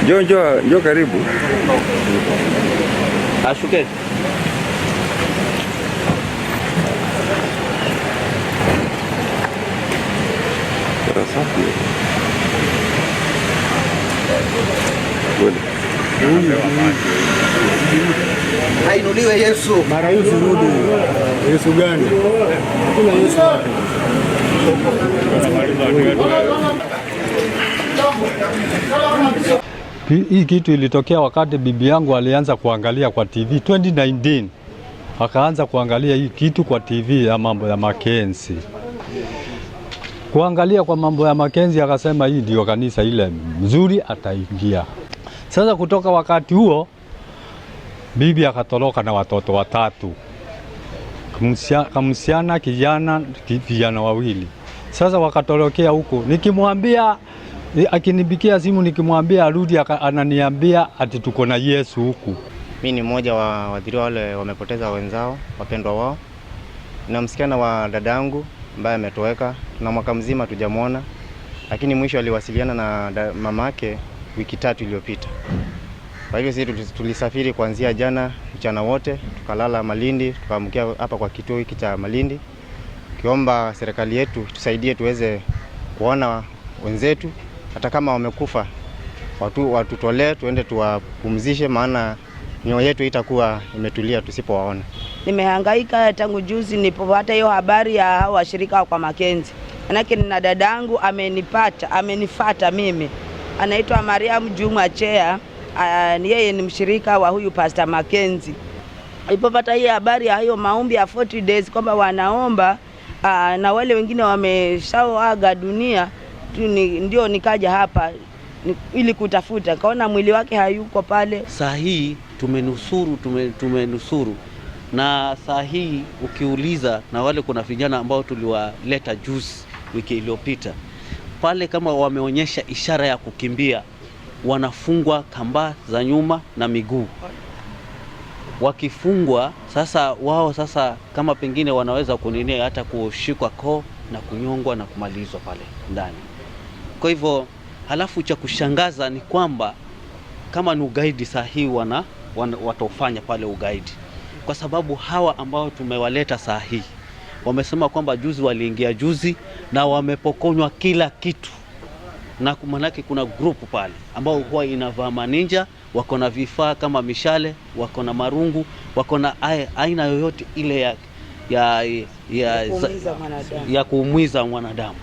Njoo, njoo, njoo karibu. Ashuke. Safi. Kweli. Ainuliwe Yesu. Mara hii usirudi. Yesu gani? Hakuna Yesu hapa. Hii kitu ilitokea wakati bibi yangu alianza kuangalia kwa TV 2019, akaanza kuangalia hii kitu kwa TV ya mambo ya Makenzi. Kuangalia kwa mambo ya Makenzi, akasema hii ndio kanisa ile mzuri, ataingia. Sasa kutoka wakati huo bibi akatoroka na watoto watatu, kamsichana, kijana, vijana wawili. Sasa wakatorokea huko, nikimwambia, akinipigia simu nikimwambia arudi, ananiambia ati tuko na Yesu huku. Mi ni mmoja wa waathiriwa wale wamepoteza wenzao, wapendwa wao, na msichana wa dadangu ambaye ametoweka, tuna mwaka mzima tujamwona, lakini mwisho aliwasiliana na mamake wiki 3 iliyopita. Kwa hivyo sisi tulisafiri kuanzia jana mchana wote, tukalala Malindi, tukaamkia hapa kwa kituo hiki cha Malindi, tukiomba serikali yetu tusaidie tuweze kuona wenzetu, hata kama wamekufa watutolee tuende tuwapumzishe, maana mioyo yetu itakuwa imetulia tusipowaona. Nimehangaika tangu juzi nilipopata hiyo habari ya hao washirika kwa Makenzi. Manake nina dadangu amenifuata mimi. Anaitwa Mariam Juma Chea. Yeye ni mshirika wa huyu Pastor Makenzi. Nilipopata hii habari ya hiyo maombi ya 40 days kwamba wanaomba, na wale wengine wameshaaga dunia, ndio nikaja hapa ili kutafuta. Nikaona mwili wake hayuko pale. Saa hii tumenusuru. Na saa hii ukiuliza na wale kuna vijana ambao tuliwaleta juzi wiki iliyopita pale, kama wameonyesha ishara ya kukimbia, wanafungwa kamba za nyuma na miguu. Wakifungwa sasa wao sasa kama pengine wanaweza kuninia hata kushikwa koo na kunyongwa na kumalizwa pale ndani. Kwa hivyo halafu cha kushangaza ni kwamba kama ni ugaidi saa hii wataufanya pale ugaidi, kwa sababu hawa ambao tumewaleta saa hii wamesema kwamba juzi waliingia juzi na wamepokonywa kila kitu, na manake kuna group pale ambao huwa inavaa maninja, wako na vifaa kama mishale, wako na marungu, wako na aina yoyote ile Ya kuumiza mwanadamu. ya kuumiza mwanadamu.